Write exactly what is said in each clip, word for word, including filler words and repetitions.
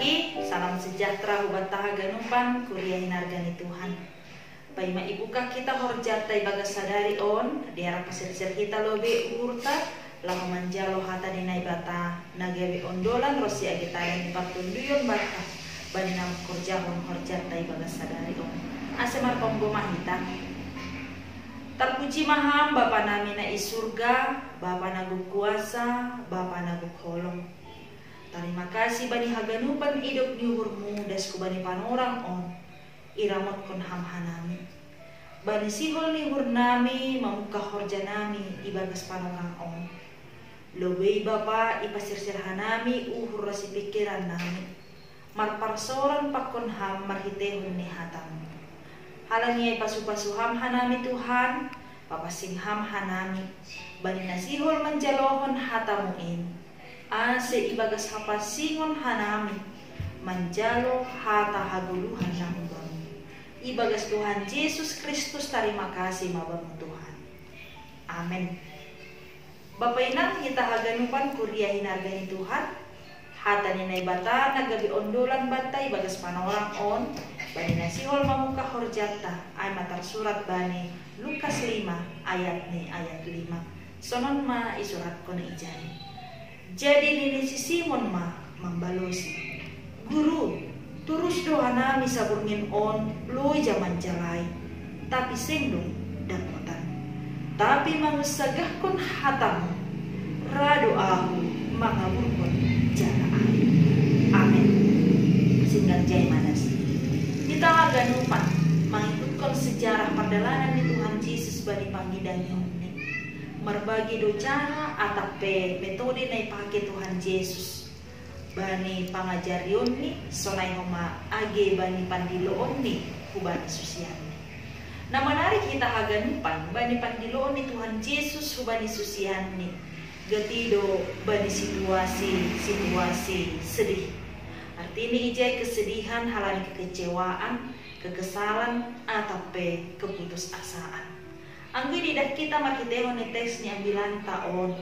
Salam sejahtera hubanta haganupan kuria hinarga ni Tuhan. Paima ibuka kita horjanta ibagas sadari on, diarap pasirsir hita lobei uhurta, laho manjalo hata ni Naibata, na gabe ondolan ronsi age tanda ni partonduyon banta, bani na mangkorjahon horjanta ibagas sadari on. Ase martonggo ma hita. Tarpuji ma Ham, Bapa nami na i surga, Bapa na gok kuasa, Bapa na gok holong. Tarima kasih bani haganupan idop ni uhurMu das hubani panorang on, iramotkon Ham hanami. Bani sihol ni uhur nami mamungkah horja nami ibagas panorang on. Lobei Bapa ipasirsir hanami uhur ronsi pingkiran nami. Marparsoran pakkon Ham marhiteihon ni hataMu. Halani ai pasupasu Ham hanami Tuhan, papansing Ham hanami, bani na sihol manjalohon hataMu in. Ase ibagas hapansingon hanami, manjalo hata hagoluhan na humbaMu. Ibagas Tuhan Jesus Kristus tarima kasih ma Bamu Tuhan. Amen. Bapa inang hita haganupan kuria hinarga ni Tuhan, hata ni Naibata na gabe ondolan banta ibagas panorang on, bani na sihol mamungkah horjanta, ai ma tarsurat bani Lukas lima ayat ni ayat lima. Sonon ma isuratkon ijai. Jadi nini si Simon ma mambalosi, Guru, torus do hanami saborngin on loja manjalai, tapi seng do dapotan. Tapi mangunsagahkon hataMu, ra do ahu mangaburhon jala ai. Amen. Singkat jai manas. Hita haganupan mangihuthon sejarah pardalanan ni Tuhan Jesus bani pangidangionni. Marbagi do cara atap pe metode na ipake Tuhan Jesus bani pangajarionni, sonai homa age bani pandiloonni hubani susianni. Na manarik hita haganupan bani pandiloon ni Tuhan Jesus hubani susianni, gati do bani situasi-situasi sedih. Artini ijai kesedihan halani kekecewaan, kekesalan, atap pe keputusasaan. Anggo ididah hita marhiteihon ni teks ni ambilanta on,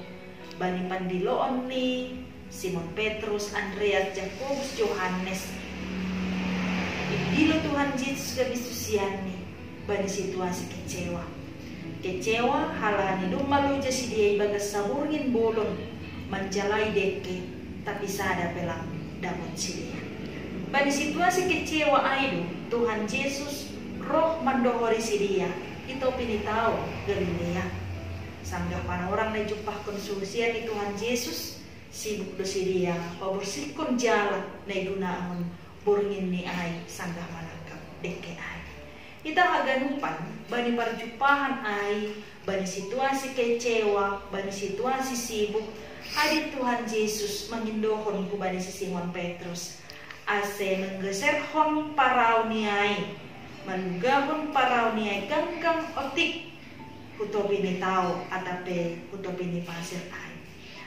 bani pandiloon ni Simon Petrus, Andreas, Jakobus, Johannes, idilo Tuhan Jesus gabe susianni bani situasi kecewa. Kecewa halani domma loja sidea ibagas saborngin bolon manjalai dengke, tapi sada pe lang dapot sidea. Bani situasi kecewa ai do Tuhan Jesus roh mandohori sidea i topi ni tao Galilea. Sanggah panorang na ijumpahkon susian ni Tuhan Jesus, sibuk do sidea paborsihkon jala na igunahon bornginni ai sanggah manangkap dengke ai. Hita haganupan bani parjumpahan ai, bani situasi kecewa, bani situasi sibuk, hadir Tuhan Jesus mangindohon hubani si Simon Petrus ase manggeserhon parauni ai, malugahon parauni ai ganggang otik hu topi ni tao atap pe hu topi ni pasir ai.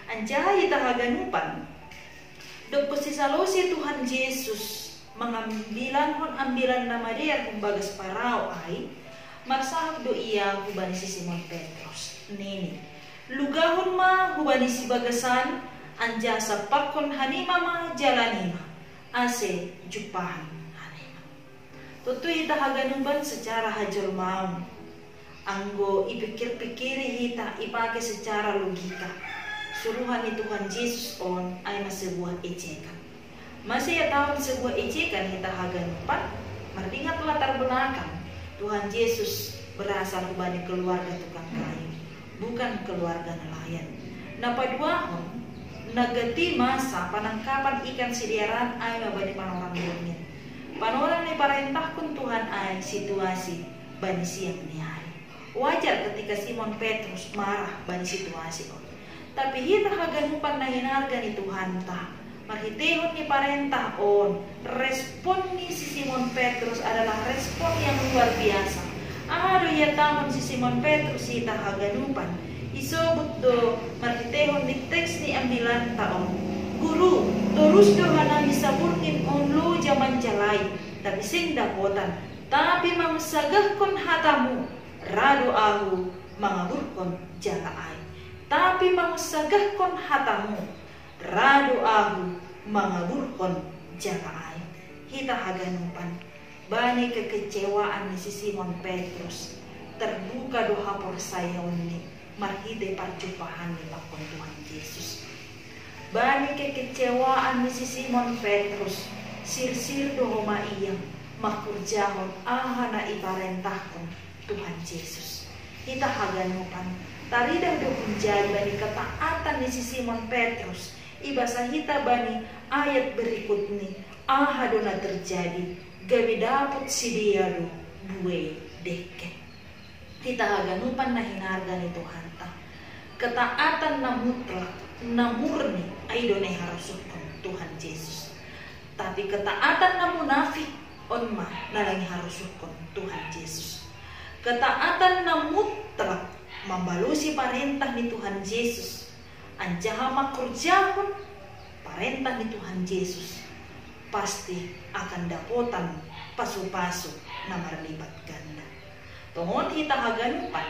Anjaha hita haganupan, dob sisalosi Tuhan Jesus mangambilankon ambilan na madear humbagas parau ai, marsahap do Ia hubani si Simon Petrus, nini, Lugahon ma hubani sibagasan, anjaha sampakkon hanima ma jalanima, ase jumpahan hanima. Tontu hita haganupan secara hajolmaon, anggo ipikir-pikiri hita ipake secara logika, suruhan ni Tuhan Jesus on ai ma sebuah ejekan. Mase ihatahon sebuah ejekan hita haganupan? Mardingat latar belakang, Tuhan Jesus berasal hubani keluarga tukang kayu, bukan keluarga nelayan. Na paduahon, na gati masa panangkapan ikan sidearan ai ma bani panorang borngin. Panorang na iparentahkon Tuhan ai situasi bani siang ni ari. Wajar ketika Simon Petrus marah bani situasi on. Tapi hita haganupan na hinarga ni Tuhanta, marhiteihon ni parentah on, respon ni si Simon Petrus adalah respon yang luar biasa. Aha do ihatahon si Simon Petrus hita haganupan? Isobut do marhiteihon ni teks ni ambilanta on, Guru, torus do hanami saborngin on loja manjalai, tapi seng dapotan. Tapi mangunsagahkon hataMu, ra do ahu mangaburhon jala ai. Tapi mangunsagahkon hataMu, ra do ahu mangaburhon Jala ai, hita haganupan, bani kekecewaan ni si Simon Petrus, terbuka do haporsayaonni marhite parjumpahanni pakon Tuhan Jesus. Bani kekecewaan ni si Simon Petrus, sirsir do homa ia mangkorjahon aha na iparentahkon Tuhan Jesus. Hita haganupan, taridah do hunjai bani ketaatan ni si Simon Petrus, ibasa hita bani ayat berikutni, aha do na terjadi, gabe dapot sidea do buei dengke. Hita haganupan na hinarga ni Tuhanta, ketaatan na mutlak, na murni, ai do na iharosuhkon Tuhan Jesus. Tapi ketaatan na munafik, on ma na lang iharosuhkon Tuhan Jesus. Ketaatan na mutlak mambalosi parentah ni Tuhan Jesus, anjaha mangkorjahon parentah ni Tuhan Jesus, pasti akan dapotan pasu-pasu na marlipat ganda. Tongon hita haganupan,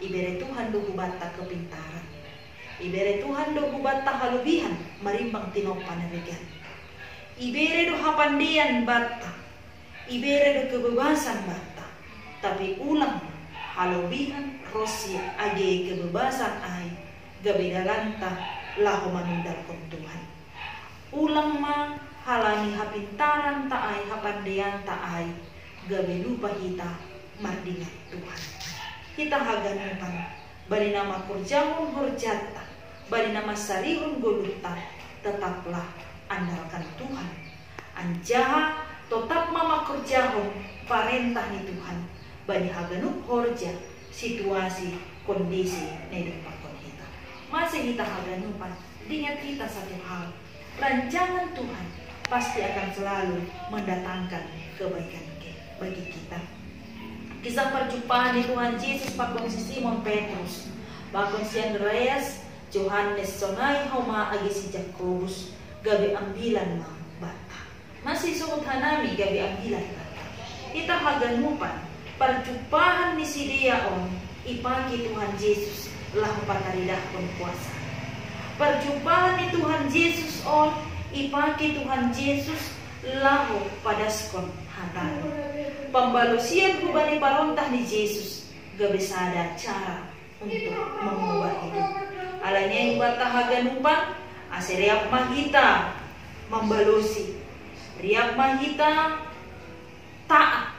ibere Tuhan do hubanta kepintaran. Ibere Tuhan do hubanta halobihan marimbang tinompa ni regan. Ibere do hapandean banta. Ibere do kebebasan banta. Tapi ulang halobihan ronsi age kebebasan ai gabe dalanta laho manundalkon Tuhan. Ulang ma halani hapintaranta ai, hapandeanta ai, gabe lupa hita mardingat Tuhan. Hita haganupan, bani na mangkorjahon horjanta, bani na mansarihon goluhta, tetaplah andalkan Tuhan. Anjaha totap ma mangkorjahon parentah ni Tuhan bani haganup horja, situasi, kondisi na idompakkon hita. Mase hita haganupan, dingat hita satu hal, rancangan Tuhan pasti akan selalu mendatangkan kebaikan ke-, bagi kita. Kisah parjumpaan ni Tuhan Jesus pakon si Simon Petrus, pakon si Andreas, Johannes, sonai homa age si Jakobus, gabe ambilan ma banta. Mase isohot hanami gabe ambilan banta. Hita haganupan, parjumpaan ni sidea on ipake Tuhan Jesus laho pataridahkon kuasa. Parjumpaan ni Tuhan Jesus on ipake Tuhan Jesus laho padaskon hatana. Pambalosian hubani parentah ni Jesus gabe sada cara untuk mengubah hidup. Alani ai hubanta haganupan, ase riap ma hita mambalosi, riap ma hita taat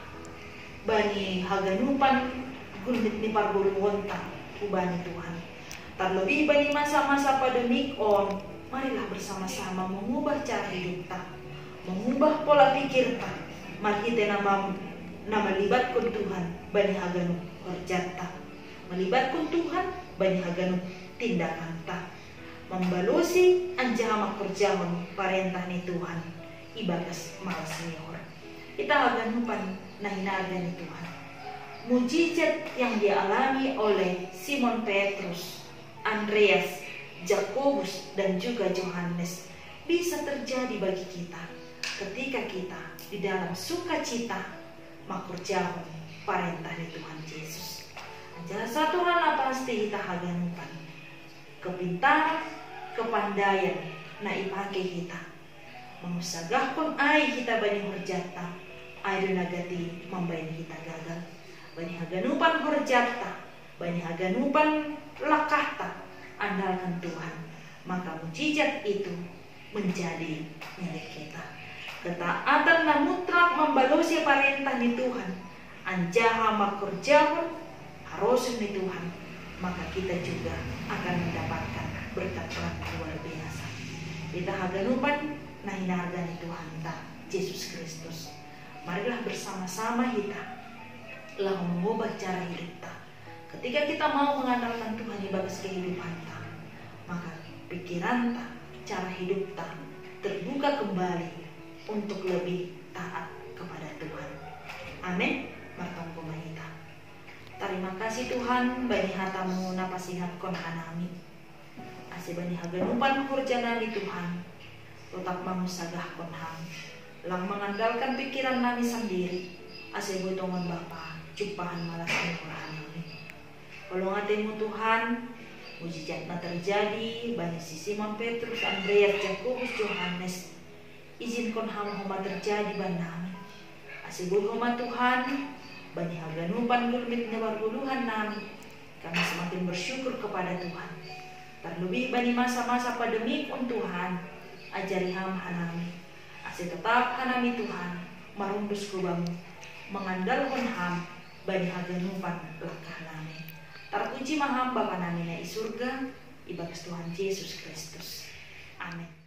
bani haganupan gundit ni pargoluhonta hubani Tuhan. Tarlebih bani masa-masa pandemik on, marilah bersama-sama mengubah cara hidupta, mengubah pola pikirta, marhite na mam-, na malibatkon Tuhan bani haganup horjanta, malibatkon Tuhan bani haganup tindakanta, mambalosi anjaha mangkorjahon parentah ni Tuhan ibagas malas ni uhur. Hita haganupan na hinarga ni Tuhan. Mujizat yang dialami oleh Simon Petrus, Andreas, Jakobus, dan juga Johannes bisa terjadi bagi kita ketika kita di dalam sukacita mangkorjahon parentah ni Tuhan Jesus. Anjaha satu hal na pasti hita haganupan, kepintaran, kepandaian na ipake hita mangunsagahkon ai hita bani horjanta, ai do na gati mambahen hita gagal. Bani haganupan horjanta, bani haganupan langkahta, andalkan Tuhan, maka mujizat itu menjadi milik kita. Ketaatan na mutlak mambalosi parentah ni Tuhan, anjaha mangkorjahon harosuh ni Tuhan, maka kita juga akan mendapatkan berkat yang luar biasa. Hita haganupan na hinarga ni Tuhanta Jesus Kristus, marilah bersama-sama hita laho mengubah cara hidupta. Ketika kita mau mengandalkan Tuhan ibagas kehidupanta, maka pikiranta, cara hidupta terbuka kembali untuk lebih taat kepada Tuhan. Amin. Martonggo ma hita. Tarima kasih Tuhan, bani hata-Mu na pasingatkon hanami. Ase bani haganupan horjanami Tuhan, totap mangunsagahkon Ham. Lang mangandalkan pikiran nami sandiri, ase Bapa tongon Bapa, jumpahan malas ni uhur hanami. Holong ate-Mu Tuhan, mujizat na terjadi bani si Simon Petrus, Andreas, Jakobus, Johannes, Izinkon Ham homa terjadi bani nami. Ase boi Homa Tuhan, bani haganupan gulmit ni pargoluhan nami, kami semakin bersyukur kepada Tuhan. Terlebih bani masa-masa pandemikon Tuhan, ajari Ham hanami. Ase tetap hanami Tuhan, marundus hu Bamu, mangandalhon Ham bani haganupan langkah nami. Tarpuji ma Ham Bapa nami na i surga, ibagas Tuhan Jesus Kristus. Amin.